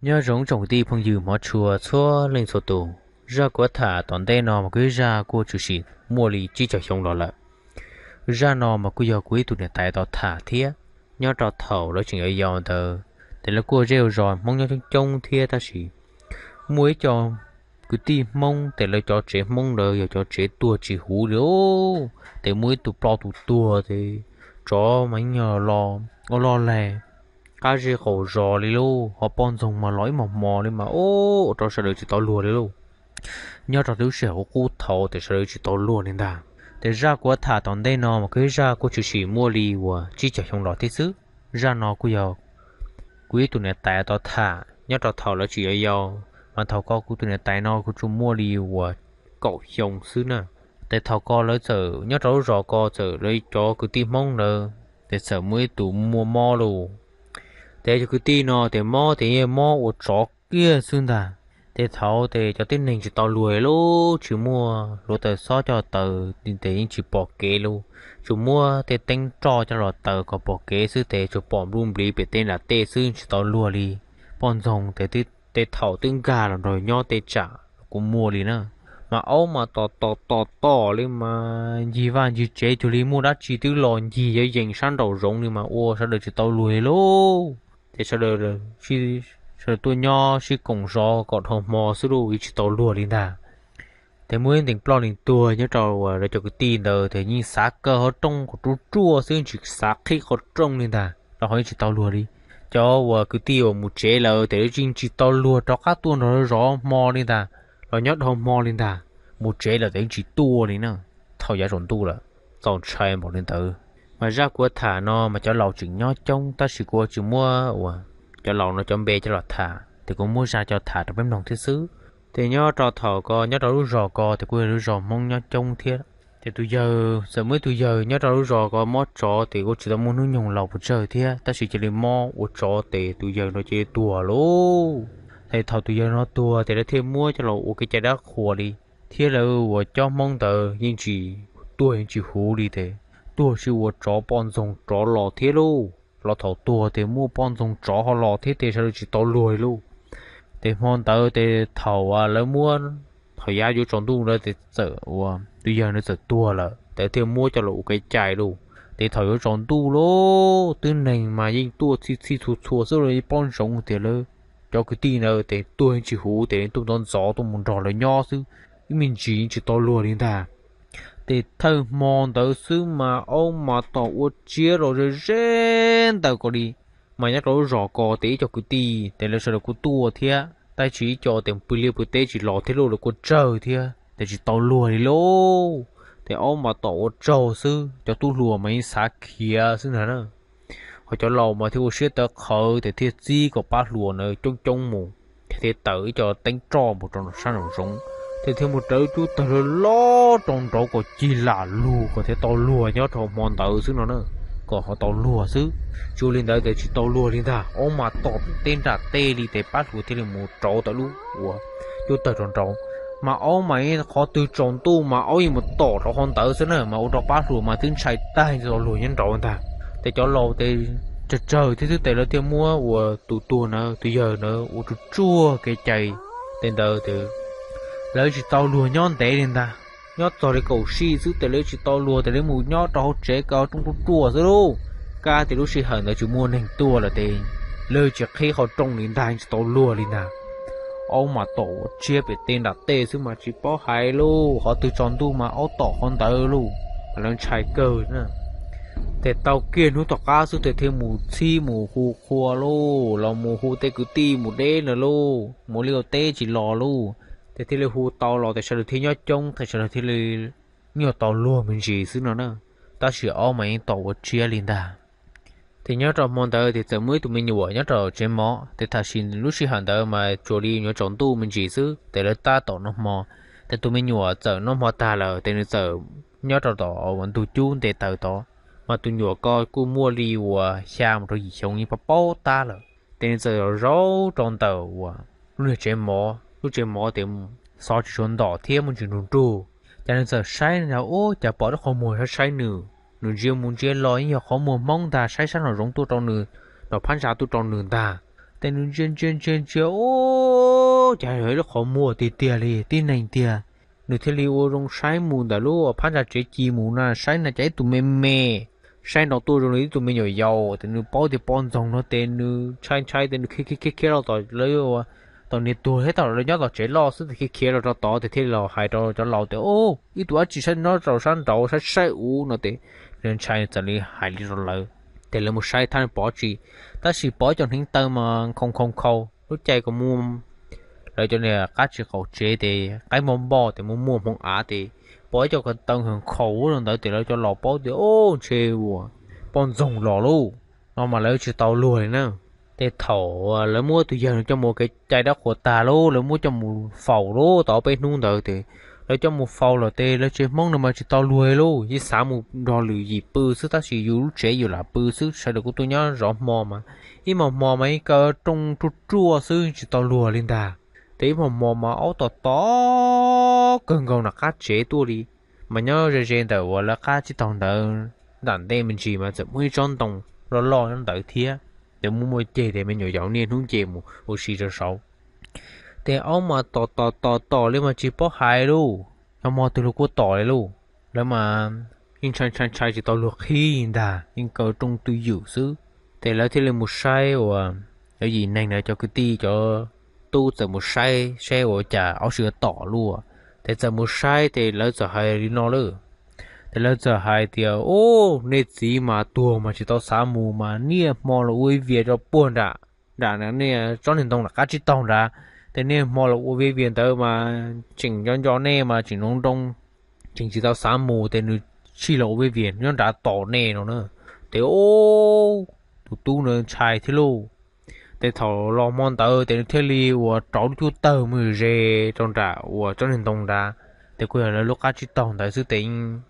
Nyob zoo tsoom kwv tij phooj ywg hmov tshua txhua leej txhua tus, zaj kuv tham tom ntej no mas kuj yog zaj kuj tshwm sim muaj li tsib caug xyoo los lawm. Zaj no mas kuj yog kuv ib tug niam tais tau tham thiab. Nyob rau thaum lawv tseem yau yau ntawd, ces lawv kuj zej zos Hmoob nyob coob coob thiab tab sis muaj ib co kwv tij Hmoob ces lawv cov tsev Hmoob ntawd yog cov tsev tuag tsis huv li lauj. Ces muaj ib tug ploj tus tuag ces tsov mas yeej yog los ua loj lag qab zej qaum zos li lauj, ho poj ntxoog mas los ib hmos hmo li mas ua rau sawv daws tsis tau luag li lauj. Nyob rau lub sij hawm qub thaum ces sawv daws tsis tau luag li ntag. Ces zaj kuv tham tom ntej no mas kuj yog zaj kuj tshwm sim muaj li uas tsib caug xyoo los thiab xwb. Zaj no kuj yog kuv ib tug niam tais tau tham nyob rau thaum lawv tseem yau yau, mas thaum ko kuv tus niam tais no kuj tsuas muaj li uas kaum xyoo xwb na. Ces thaum ko lawv txawm nyob rau lub zos ko txawm lawv cov kwv tij Hmoob ntawd ces txawm muaj ib tug muaj mob lauj. Ces cov kwv tij no ces mob ces yeej mob ua tsov kiag xwb ntag. Ces thaum ces cov tib neeg tsis tau luag lauj, tsis muaj hluav taws xob coj taws ces yeej tsis pom kev lauj, tsuas muab tej teeb roj coj los taws kom pom kev xwb ces tsuas pom npluj npliv pem tej nram tej xwb tsis tau luag li. Poj ntxoog ces tej thaum twb nkag los nrog nyob tej tsam kuj muaj li na. Mas aub mas tom tom tom tom li mas ncig vaj ncig tsev cuag li muaj dab tsi twb los ncig yees yees sab nraum zoov li mas ua sawv daws tsis tau luag li lauj. Ces sawv daws, sawv daws tuaj nyob sib koom zov kom dhau hmo xwb lauj, yeej tsis tau luag li ntag. Ces muaj ib ntees ploj ntees tuag nyob rau uas lawv cov kwv tij ntawd ces yeej xav kaw qhov rooj kom ruaj ruaj xwb tsis xav qhib qhov rooj li ntag, rau qhov yeej tsis tau luag li. Cov uas kwv tij uas mus tsev lawm ces lawv yeej tsis tau luag rov qab tuaj nrog lawv zov hmo li ntag, los nyob dhau hmo li ntag. Mus tsev lawm ces yeej tsis tuaj li na. Thaum yav tsaus ntuj lawm, txaus ntshai npaum li ntawd. Mas zaj kuv tham no mas cov laus tseem nyob coob tab sis kuv tsis muab uas cov laus no cov npe coj los tham ces kuv muab zaj coj tham rau peb mloog thiab xwb. Ces nyob rau thaum ko nyob rau lub zos ko ces kuj yog lub zos Hmoob nyob coob thiab. Ces tus yawg, txawm muaj ib tug yawg nyob rau lub zos ko mob tsov ces kuj tsis tau muaj hnub nyoog laus pes tsawg thiab tab sis cia li mob ua tsov ces tus yawg no cia li tuag lauj. Ces thaum tus yawg no tuag ces lawv thiaj muab coj los ua kev cai dab qhuas li, thiab lawv uas cov Hmoob ntawd yeej tsis tuag yeej tsis huv li ces tuag tsis ua tsov poj ntxoog tsov los thiab lauj. Los thaum tuag ces muaj poj ntxoog tsov ho los thiab ces sawv daws tsis tau luag li lauj. Ces hmo ntawd ces thaum lawv muab, thaum yav yuav tsaus ntuj ntawd ces txawm ua tus yawg ntawd txawm tuag lawm ces thiaj muab coj los ua kev cai lauj. Ces thaum yuav tsaus ntuj lauj, tib neeg mas yeej tuaj txhij txhij txhua txhua xwb los yeej paub ntsoov tias lawv cov kwv tij ntawd ces tuag yeej tsis huv ces tuaj ntxov ntxov tuaj mus nrog lawv nyob xwb, ib me ntsis yeej tsis tau luag li ntag. Ces thawj hmo ntawd xwb mas aub mas tom ua tsiab los ze ze ntawm ko li. Mas nyob rau lub zos ko ces ib co kwv tij ces lawv sawv daws kuj tuaj thiab tab sis ib co ces pw liaj pw teb tsis los thiab lauj, lawv kuj tsawg thiab ces tsis tau luag li lauj. Ces aub mas tom ua tsaug xwb, cov tub hluas mas yeej xav khiav xwb ntag na. Ho cov laus mas thiaj ua siab tawv qhawv ces thiaj txib kom pab hluas ntawd coob coob mus, thiaj tawm ib co teeb roj mus rau sab nraum zoov, ces thiaj mus raws lub cub tawg loj loj rau nraud kom cig lam lug kom thiaj tau luag nyob rau hmo ntawd xwb no na, kom ho tau luag xwb. Tsis ua li ntawd ces tsis tau luag li ntag, aub mas tom pem teb nram tej li ces pab hluas thiaj li mus rauv tau lub uas cub tawg rau nraud. Mas aub mas qhov twg tsaus ntuj mas aub yeej mus tom rau qhov ntawd xwb na, mas ua rau pab hluas mas twb ntshai tag tsis tau luag nyob nraud ntag. Ces cov laus ces tsawg tsawg thiab xwb ces lawv thiaj muab uas tus tuag ntawd tus yawg ntawd ua tsuag tsuag kev cai. Ces ntawd ces lawv tsis tau luag nyob ntev li ntag, nyob txog li kaum sij xwb ces lawv tsis tau luag ces lawv mus nyob rau hauv tsev kaw rooj ruaj ruaj xwb lauj. Kab tias lub sij hawm ntawd tsis muaj neeg tuaj lawm ces lawv tsis qhib qhov rooj li ntag, tsis tau luag li ntag. Aub mas tom ua tsiab pem tej nram tej xwb mas tsis paub hais lauj, qhov twg tsaus ntuj mas aub tom qhov ntawd lauj, mas lawv ntshai kawg na. Ces tau kiag hnub tom qab xwb ces thiaj mus txhib mus hu qhua lauj, los mus hu tej kwv tij mus deb ntawd lauj, mus liaj ua teb tsis los lauj. Ces thiaj li hu tau los ces sawv daws thiaj nyob coob ces sawv daws thiaj li nyuaj tau luag me ntsis xwb no na. Tab sis aub mas yeej tom ua tsiab li ntag. Ces nyob rau hmo ntawd ces txawm muaj ib tug me nyuam nyob rau tsev mov, ces tam sim lub sij hawm ntawd mas tsuas li nyuam tsaus ntuj me ntsis xwb ces lawv tab tom noj hmo. Ces tus me nyuam txawm noj hmo tag lawm ces nws txawm nyob rau tom ntug cub nte taws tod. Mas tus nyuam ko kuj muaj li uas xya mus rau yim xyoo yeej paub paub tab lawm. Ces nws txawm zaum rau ntawm uas lub niag tsev mov, lub tsev mov ces xov tsis tshua ntom thiab muaj ntsis nrug nrug. Ces nws txawm saib ntag, ub, cas pom lub qhov muag saib saib nws. Nws ntsia mus ntsia los yeej yog qhov muag Hmoob ntag, saib sab nraum zoov tuaj rau nws, nraum phab ntsa tuaj rau nws ntag. Ces nws ntsia ntsia ntsia ntsia, ub, cas yog ib lub qhov muag tiag tiag li, tib neeg tiag. Nws thiaj li ua zoo saib mus ntawm lub phab ntsa tsev ci mus na, saib na cas ib tug me me, saib nraud tuaj zoo li ib tug me nyuam yaus. Ces nws paub tias poj ntxoog no ces nws ntshai ntshai ces nws khiav khiav khiav los tom lawv, tom niag tuag thiab tom lawv nyob tom tsev loj xwb, ces khiav khiav los rau tod ces thiaj li los hais rau cov laus tias, Ub, ib tug dab tsi saib nyob rau sab nraud saib saib ub no. Ces nws ntshai txawm li hais li rau lawv, ces lawv mus saib thiaj pom tsis, tab sis pom cov hneev taw mas nkhaus nkhaus nkhaus lub caij ko muaj lawv cov niag qab tsis qaum tsev ces qaib npog npog ces muaj muaj hmoov av ces pom ib co ko taw nkhaus nkhaus rau ntawd ces lawv cov laus paub tias, Ub, ntshe uas poj ntxoog los lauj, no mas lawv tsis tau luag li na. Ces thaum lawv muab tus yawg no coj mus ua kev cai dab qhuas tag lauj, lawv muab coj mus faus lauj, tau peb hnub ntawd ces lawv coj mus faus lawm ces lawv tsev Hmoob no mas tsis tau luag li lauj, yeej xav mus nrog lwm yim pw xwb, tab sis yus lub tsev yus lam pw xwb, sawv daws kuj tuaj nyob zov hmo mas ib hmos hmo mas yeej kaw rooj ruaj ruaj xwb tsis tau luag li ntag. Ces ib hmos hmo mas aub tom tom kawg nkaus nram qab tsev tuaj li, mas nyob ze ze ntawm uas lawv qab tsib taug ntawd, nram ntej me ntsis mas txawm muaj ib tsob ntoo loj loj nyob ntawd thiab, ces muaj muaj ceg ces me nyuam yaus niaj hnub nce mus ua si rau saud. Ces aub mas tom tom tom tom li mas tsis paub hais lauj, yog hmo twg los kuj tom li lauj. Lawv mas yeej ntshai ntshai ntshai tsis tau luag qhib ntag, yeej kaw rooj twj ywm xwb. Ces lawv thiaj li mus saib uas lawv yim neeg na, cov kwv tij cov tub txawm mus saib saib ua cas aub tsis tom lauj. Ces txawm mus saib ces lawv txawm hais li no lauj, ces lawv txawm hais tias, Ub, nej txiv mas tuag mas tsis tau xav mus mas niaj hmo los ua vias rau puag nram, nram nej tsob niag ntoo nram qab tsib taug nrad. Ces niaj hmo los ua vias vias ntawd mas tseem nco nco nej mas tseem nroo nroo, tseem tsis tau xav mus ces nws thiaj los ua vias vias nyob nrad tos nej no na. Ces ub, tus tub na ntshai thiab lauj. Ces thaum los hmo ntawd ces nws thiaj li uas rauv lub cub tawg mus ze rau nram uas tsob niag ntoo nrad. Ces kuj yog lawv lub qab tsib taug ntawd xwb ces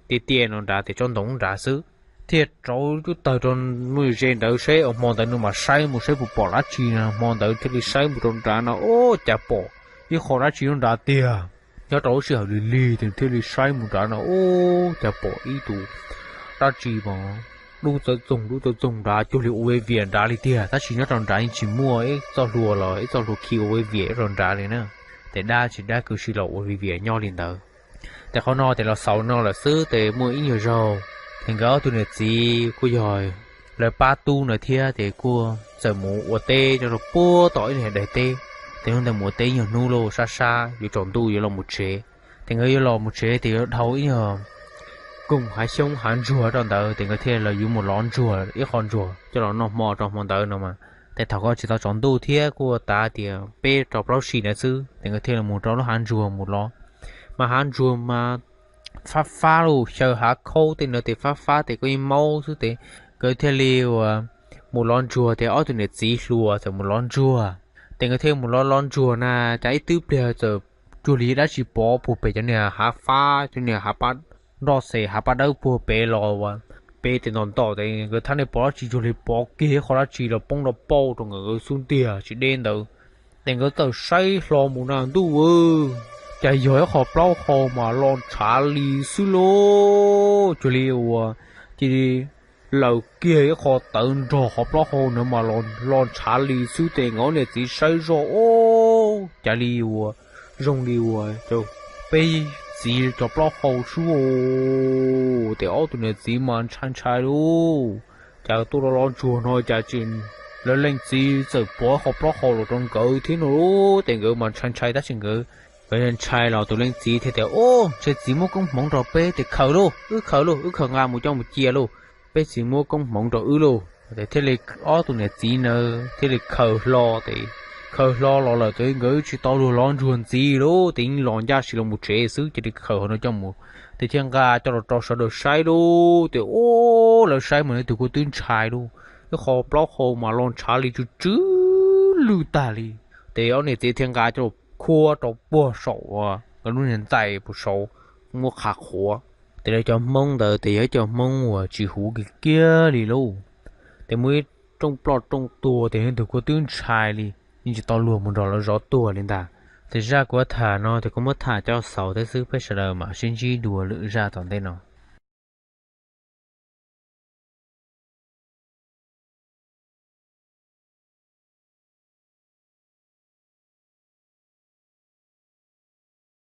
yeej tiaj tiaj no nrad ces tsob ntoo nrad xwb. Thiaj rauv lub cub tawg rau mus ze nrad saib uas hmo ntawd nws mam saib mus saib puas pom dab tsi no. Hmo ntawd thiaj li saib mus rau nrad no ub, cas pom ib qho dab tsi nyob nrad tiag. Nyob rau lub sij hawm lig lig ces thiaj li saib mus nrad no ub, cas pom ib tus dab tsi mas dub txawv txoog dub txawv txoog nrad cuag li ua vias vias nrad li tiag, tab sis nyob rau nrad yeej tsis muaj ib txoj hlua los ib txoj hlua khi ua vias vias rau nrad li na. Ces dab tsis dab kwv si los ua vias vias nyob li ntawd. Ces qhov no ces los xaus no lawm xwb ces muaj ib nyuag zaug ces nkawd ob tug niam txiv kuj yog lawv pab tub ntawd thiab ces kuj txawm mus ua teb rau puag tom ib nyuag daim teb. Ces hnub ntawd mus ua teb ib nyuag hnub lauj, sab sab yuav tsaus ntuj yuav los mus tsev. Ces nkawd yuav los mus tsev ces yuav dhau ib nyuag koog hav xyoob hav ntsuag rau ntawd ces nkawd thiaj los yuav mus lov ntsuag ib qho ntsuag coj los noj hmo rau hmo ntawd no mas. Ces thaum ko tsis tau tsaus ntuj thiab kuj tav tias peb rau plaub sim ntawd xwb ces nkawd thiaj los mus rau lub hav ntsuag mus lov. Mas hav ntsuag mas fab fab lauj, xyaw hav khaub tej no ces fab fab ces kuj yeej maub xwb ces nkawd thiaj li uas mus lov ntsuag ces ob tug niam txiv hluas txawm mus lov ntsuag. Ces nkawd thiaj mus lov lov ntsuag na, cas ib twb pliag txawm cuag li dab tsi pov puag pem cov niag hav fab, cov niag hav pab nroj xes hav pab dawb puag pem los uas pem tes ntom ntom ces nkawd thiaj li pom dab tsi cuag li pov kiag ib qho dab tsi los poob rau pauj rau nkawd xub ntiag tsis deb ntawd. Ces nkawd txawm saib hlo mus na ntuj, cas yog ib qho plaub hau mas los ntshav li xwb lauj, cuag li uas cia li lawm kiag ib qho tawv nrog qhov plaub hau ntawd mas los ntshav li xwb ces nkawd niam txiv saib zoj ub, cas li uas zoo li uas peb txiv cov plaub hau xwb. Ces ob tug niam txiv mas ntshai ntshai lauj, cas tuaj lov lov ntsuag no cas tseem lawv leej txiv txawm pov qhov plaub hau los rau nkawd thiab no lauj. Ces nkawd mas ntshai ntshai tab sis nkawd, nkawd ntshai los tus leej txiv thiaj tias, Ub, ntshe txiv muab koob hmoov rau peb ces khaws lauj, wb khaws lauj, wb khaws nqa mus coj mus cia lauj, peb txiv muab koob hmoov rau wb lauj. Ces thiaj li ob tug niam txiv ntawd thiaj li khaws hlo ces khaws hlo los lawm ces nkawd tsis tau luag lov ntsuag ntxiv lauj, ces yeej los ncaj si los mus tsev xwb, cia li khaws hlo no coj mus. Ces thiaj nqa coj los rau sawv daws saib lauj, ces ub, lawv saib mas leej twg kuj twb ntshai lauj, ib qho plaub hau mas los ntshav li tsw tsw lwj tag li. Ces ob niam txiv thiaj nqa coj los khuab rau puag saum uas nkawd lub niag ntxais puag saud muab qha qhuav. Ces lawv cov Hmoob ntawd ces yog ib co Hmoob uas tsis huv kiag kiag li lauj. Ces muaj ib rooj ploj rooj tuag ces leej twg kuj twb ntshai li, yeej tsis tau luag mus nrog lawv zov tuag li ntag. Ces zaj kuv tham no ces kuv muab tham coj xaus thiab xwb, peb sawv daws mam sib ntsib dua lwm zaj tom ntej no.